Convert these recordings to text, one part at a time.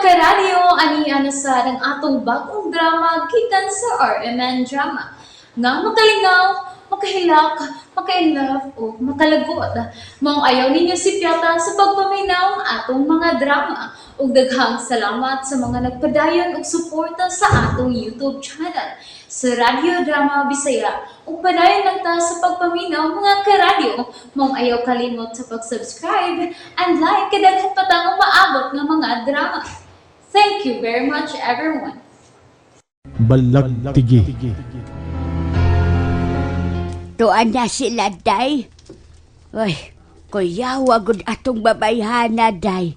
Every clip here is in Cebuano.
Karadyo, ani na sa ang atong bagong drama gikan sa RMN Drama. Nga makalingaw, makahilak, maka-inlove o makalagot. Maong ayaw ninyo sipyata sa pagpaminaw ang atong mga drama. Ug daghang salamat sa mga nagpadayon og suporta sa atong YouTube channel sa Radyo Drama Bisaya. Ug padayon lang ta sa pagpaminaw, mga karadyo. Maong ayaw kalimot sa pag-subscribe and like kay daghan pa tang umaabot nga mga drama. Thank you very much, everyone. Balagtigi. Tuan na sila, day. Uy, kuya, wagod atong babayhana, day.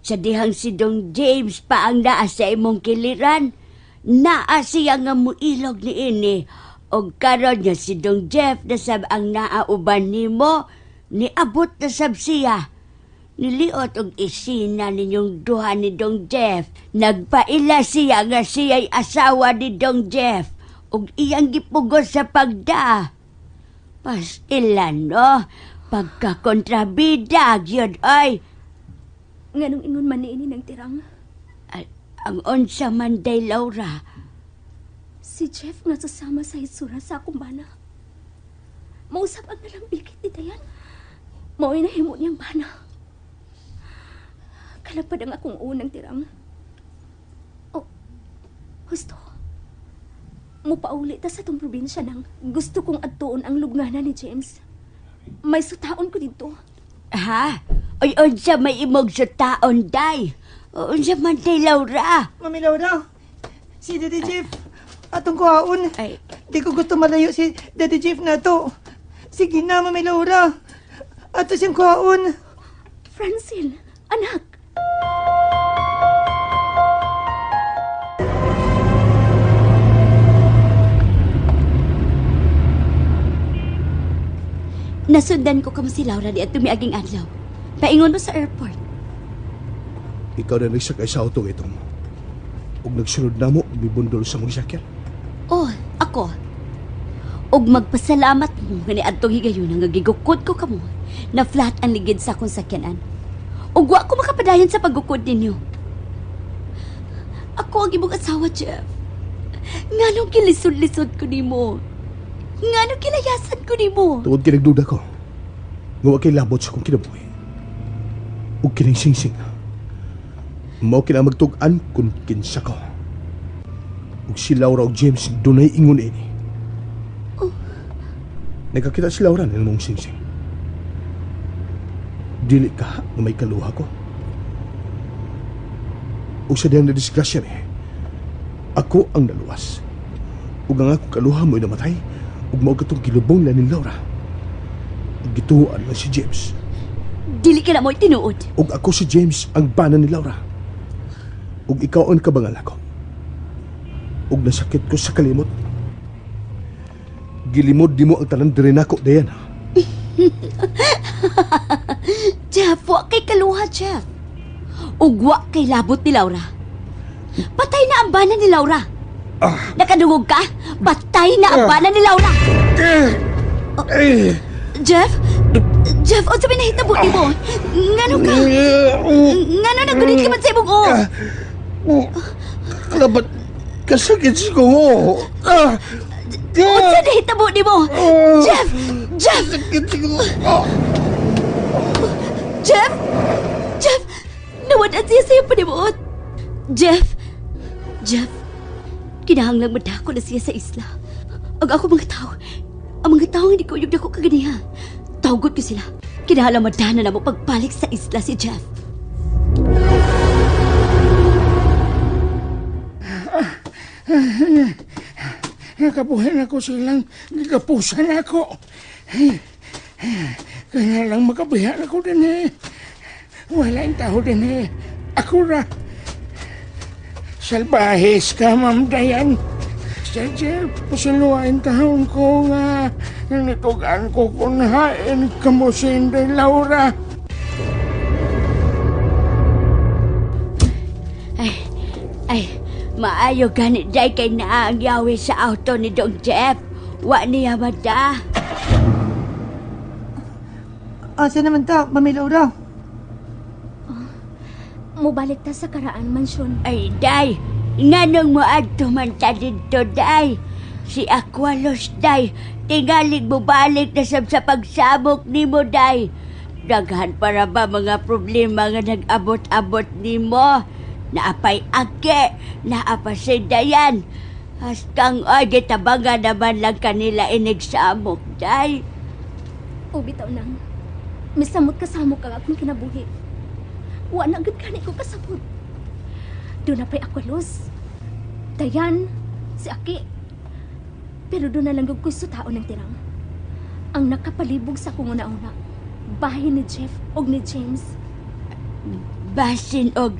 Sa dihang si Dong James pa ang naa sa imong kiliran. Naa siya nga muilog ni ini. Og karon nga si Dong Jeff na sab ang naa uban nimo, niabot na sab siya. Niliot og isina ninyong duha ni Dong Jeff. Nagpaila siya nga siya'y asawa ni Dong Jeff. Ug iyang gipugos sa pagda. Pastilan, no? Pagkakontrabida, gyud ay. Nganong ingon man niini ng tirang? Ang unsa man day, Laura. Si Jeff nga sasama sa hitsura sa akong bana. Mausap ang nalambikit ni Dayan. Mao'y nahimo niyang bana. Kalapad ang akong unang tirang. Oh, husto. Mupauli ta sa tong probinsya nang gusto kong adtuon ang lubngana ni James. May sutaon ko dito. Ha? Oy, unsa may imog sa taon, day? Unsa man day, Laura? Mami Laura, si Daddy Jeff. Atong kuhaon. Ay. Di ko gusto malayo si Daddy Jeff na to. Sige na, Mami Laura. Ato siyang kuhaon. Francine, anak! Nasundan ko kamo si Laura di at tumiaging adlaw. Paingon mo sa airport. Ikaw na nagsakay sa auto itong. Ug nagsunod na mo, mibundol sa mong sakyan. Oh, ako. Og magpasalamat mo nga niadtong higayon nga gigukod ko kamo na flat ang ligid sa akong sakyanan. Ug wa ko makapadayon sa paggukod ninyo. Ako ang imong asawa, Jeff. Nganong kilisod-lisod ko nimo? Nganong kilayasan ko nimo? Tungod kay nagduda ko, nga wa kay labot sa akong kinabuhi. Ug kining singsing. Mao kina magtug-an kung kinsa ko. Ug si Laura ug James dunay ingon ini. Nagkakita si Laura ng mong singsing. Dili ka nga may kaluha ko. Ug sa diyang nadisgrasya mi, ako ang naluwas. Ug ang akong kaluha mo'y namatay ug mao katong gilubong na ni Laura. Ug gituoan lang si James. Dili ka na mo'y tinuod. Ug ako si James ang bana ni Laura. Ug ikaw ang kabangal ako. Ug nasakit ko sa kalimot. Gilimod di mo ang tanan diri nako, Diana. Jeff, wa kay kaluha, Jeff. Ug wa kay labot ni Laura. Patay na ang bana ni Laura. Nakadungog ka? Patay na ang bana ni Laura. Oh, Jeff? Jeff, unsa may nahitabo nimo? Ngano ka? Ngano nagunit ka man sa imong ulo? Kalabat kasakit sa ko. Ah! Unsa nahitabo nimo? Jeff! Jeff! Sakit sa ko. Jeff! Jeff! Nawad-an siya sa iyong panimuot. Jeff! Jeff! Kinahanglang madako na siya sa isla. Ang ako mga tao, ang mga tao hindi ko uyog dako kaganiha. Tawgot ko sila. Kinahanglang madana na mo pagbalik sa isla si Jeff. Nakabuhay na ko silang gigapusan ako. Kaya lang makabihan ako din eh. Wala ang tao din eh. Ako ra. Salbahis ka, Ma'am Dayan. Sir Jeff, pasiluain taon ko nga. Nitugan ko kung hain kamo si Inday Laura. Ay, ay, maayo gani day kay naa ang yawi sa auto ni Dong Jeff. Wa niya mata. Asa naman ta, Mami Laura? Mubalik ta sa Karaan Mansyon. Ay, day, nganong mo adto man ta didto, day? Si Aqualos, day, tingalig mo balik na sab sa pagsabok nimo, day. Daghan para ba mga problema nga nag-abot-abot nimo? Naapay ake, naapa si Dayan. Hastang ay, gitabangan naman lang kanila inigsamok, day. O bitaw nang, misamot kasamok ang akong kinabuhi. Wa na gud kani ko kasabot. Doon na pa'y Aqualos. Dayan, si Aki. Pero doon na lang gud ko'y sutao ng tirang. Ang nakapalibog sa akong una-una, bahin ni Jeff og ni James. Basin og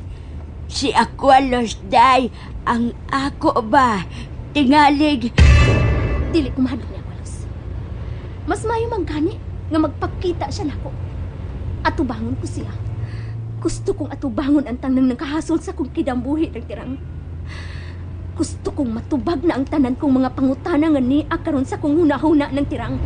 si Aqualos, day, ang ako ba? Tingalig, Dili ko mahadlok ni Aqualos. Mas maayo man gani nga magpakita siya nako. Atubangon ko siya. Gusto kong atubangon ang tanang nagkahasol sa kong kidambuhi ng tirang. Gusto kong matubag na ang tanan kong mga pangutana nga niya karon sa kong hunahuna ng tirang.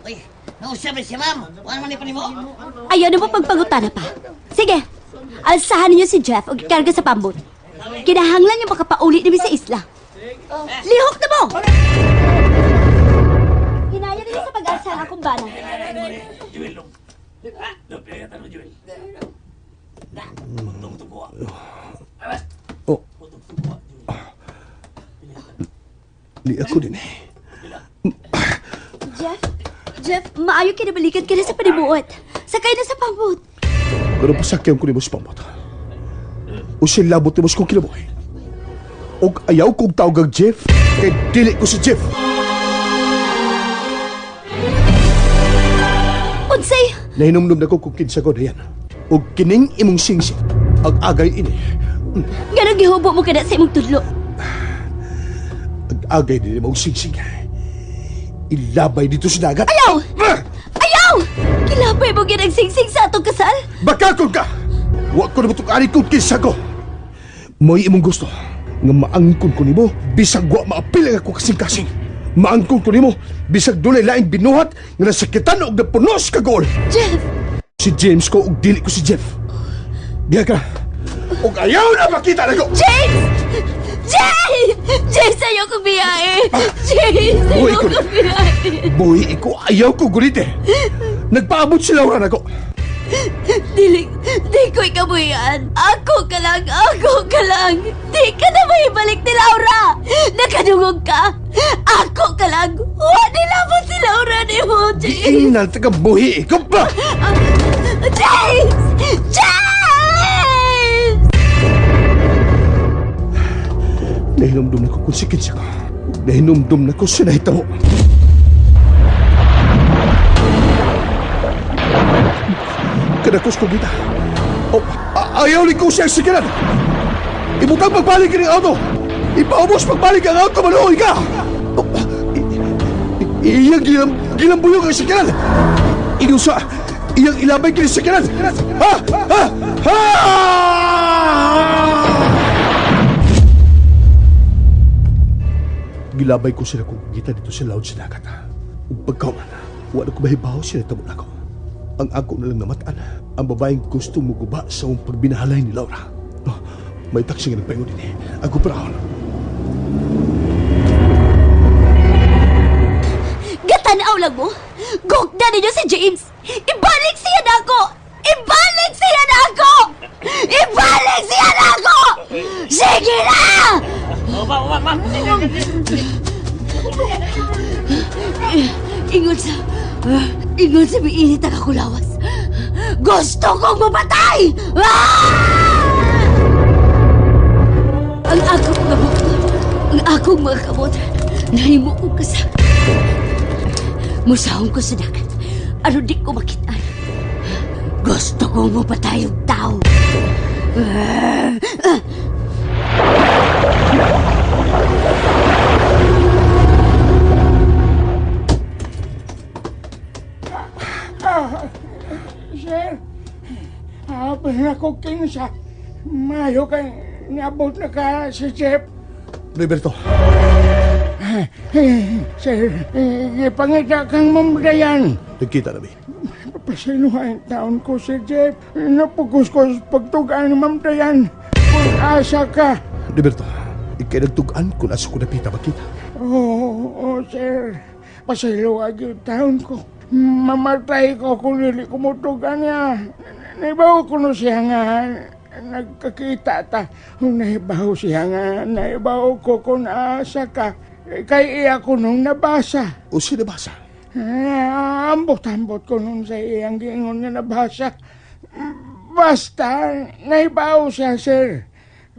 Uy, nausap ni si ma'am. Wala man ni pa nimo. Ayaw na mo pagpangutana pa. Sige, alsahan ninyo si Jeff o ikarga sa pambot. Kinahanglan niyo makapauli namin sa isla. Lihok na mo! Hinaya ninyo sa pag-alsa ang akong bana. Oh. Di ako din eh. Jeff, Jeff, maayo kinabalikan ka na sa panibuot. Sakay na sa pambot. Pero pasakyan ko nimo sa pambot. O silabot nimo sa kong kinabuhi. Og ayaw kong tawag ang Jeff, kay dili ko si Jeff. Unsay! Nahinumdum na ko kung kinsa ko na yan. Og kining imong singsing, ang agay ini. Ganong gihubo mo kada sa imong tudlo. Ang agay din imong singsing. Ilabay dito sa dagat. Ayaw! Ah! Ayaw! Kilabay mo gyud ang singsing sa atong kasal? Bakakon ka! Wa ko na matukari kung kinsa ko. Mo'y imong gusto nga maangkon ko nimo bisag wa maapil ang ako kasing-kasing. Maangkon ko nimo bisag dunay laing binuhat nga nasakitan og napuno sa kagol. Jeff! Si James ko og dili ko si Jeff. Diha ka. Og ayaw na makita nako. James! James! James, ayaw kong biyahe! James, Buhay ayaw ko na. kong biyahe! Buhi iko ayaw ko gulite. Nagpaabot si Laura nako. Dili, di ko ikabuhian. Ako ka lang, ako ka lang. Di ka na maibalik ni Laura. Nakadungog ka. Ako ka lang. Wa nila mo si Laura ni mo, James. Diinal taga buhi iko ba? James! James! Nahinumdum na ko kung si kinsa ko. Nahinumdum na ko sa nahitabo. Kanakos ko kita. Oh, ayaw ni ko siya sikiran. Ibutang pagbalik ang auto. Ipaubos pagbalik ang auto, manuoy ka. Oh, iyang gilambuyog ang sikiran. Inusa, iyang ilabay kini sikiran. Ha! Ha! Ha! Gilabay ko sila kung kita dito sa lounge sa dagat. Ug pagkauman, wala ko mahibaw sila tabo nako. Ang ako na lang namatan, ang babaeng gusto mo guba sa akong pagbinahalay ni Laura. Oh, may taksi nga nagpaingon din eh. Ako parahon. Gatanaw lang mo. Gugna ninyo si James. Ibalik siya nako. Ibalik siya nako. Ibalik siya nako. Sige na! Ingon sa... Ingon sa miinit ang kakulawas. Gusto kong mapatay! Ah! Ang akong mga buto, ang akong mga kamot, nahimo kong kasag. Musahon ko sa dagat, aron di ko makita. Gusto kong mapatay ang tao. Sir, hapon ako kinsa. Mayo kay Niabot na ka, Sir Jeff. Roberto, Sir, gipangita kang Ma'am Dayan. nagkita na mi. Pasaylohan taon ko, Sir Jeff. Napugos ko sa pagtugaan ni Ma'am Dayan. Kung asa ka. Roberto, ikay nagtug-an kung asa ko napita makita. Oo, oh, sir. Pasaylo yung taon ko. Mamatay ko kung dili ko mutugan niya. Naibaw ko no siya nga nagkakita ta. Naibaw siya nga, naibaw ko kung asa ka. Kay iya ko nung nabasa. O sinabasa? Ah, ambot-ambot ko nun sa iyang giingon nga nabasa. Basta, naibaw siya, sir.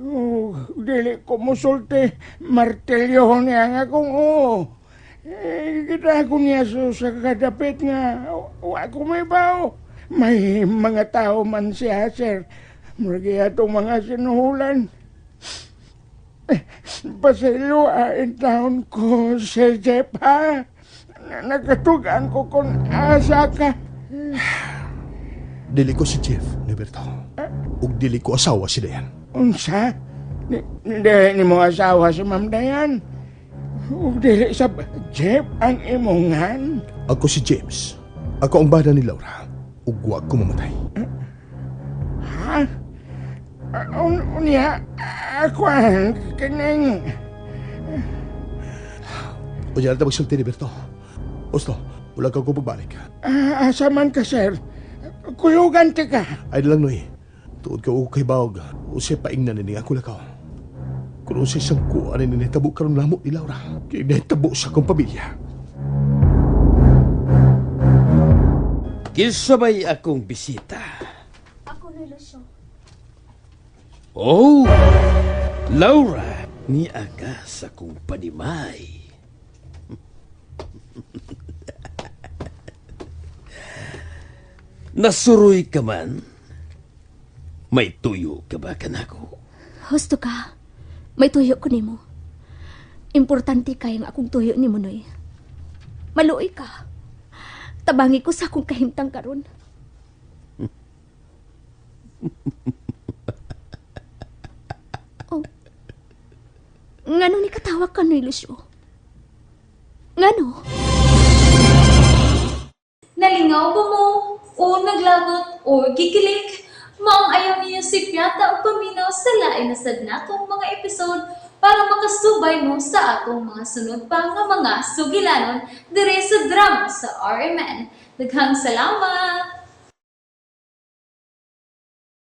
Oh, dili ko musulti, martilyo niya nga kung oo. Eh, kita ko niya so, sa kadapit nga, wa ko may baw. May mga tao man siya, sir. Murag atong mga sinuhulan. Eh, pasaylo in taon ko, Sir Jeff, ha? Nakatugan ko kung asa ka. Dili ko si Jeff, Roberto. Ug dili ko asawa si Dayan. Unsa? Dili ni mo asawa si Ma'am Dayan. Ug dili sa Jeff ang imongan. Ako si James. Ako ang bana ni Laura. Ug wa ko mamatay. Ha? Unya, ako ang kining... Unya na ta magsulti, Roberto. Osto, wala ka ko pagbalik. Ah, asa man ka, sir? Kuyugan ti ka. Ay lang, Noy. Tuod ka og kay Bawg. Usay paingnan ni ako lakaw. Kung usay sangkuan ni nahitabo karon namo ni Laura. Kay nahitabo sa akong pamilya. Kisabay akong bisita. Ako na, Lucio. Oh, Laura, ni agas akong panimay. Nasuroy ka man, may tuyo ka ba kanako? Husto ka. May tuyo ko nimo. Importante kay ang akong tuyo nimo, Noy. Maluoy ka. Tabangi ko sa akong kahimtang karon. Oh. Ngano ni katawa ka, Noy Lucio? Ngano? Nalingaw ba mo? O naglagot o gikilig? Maong ayaw niyo si Piata o paminaw sa lain na sad natong mga episode para makasubay mo sa atong mga sunod pa nga mga sugilanon dire sa drama sa RMN. Daghang salamat!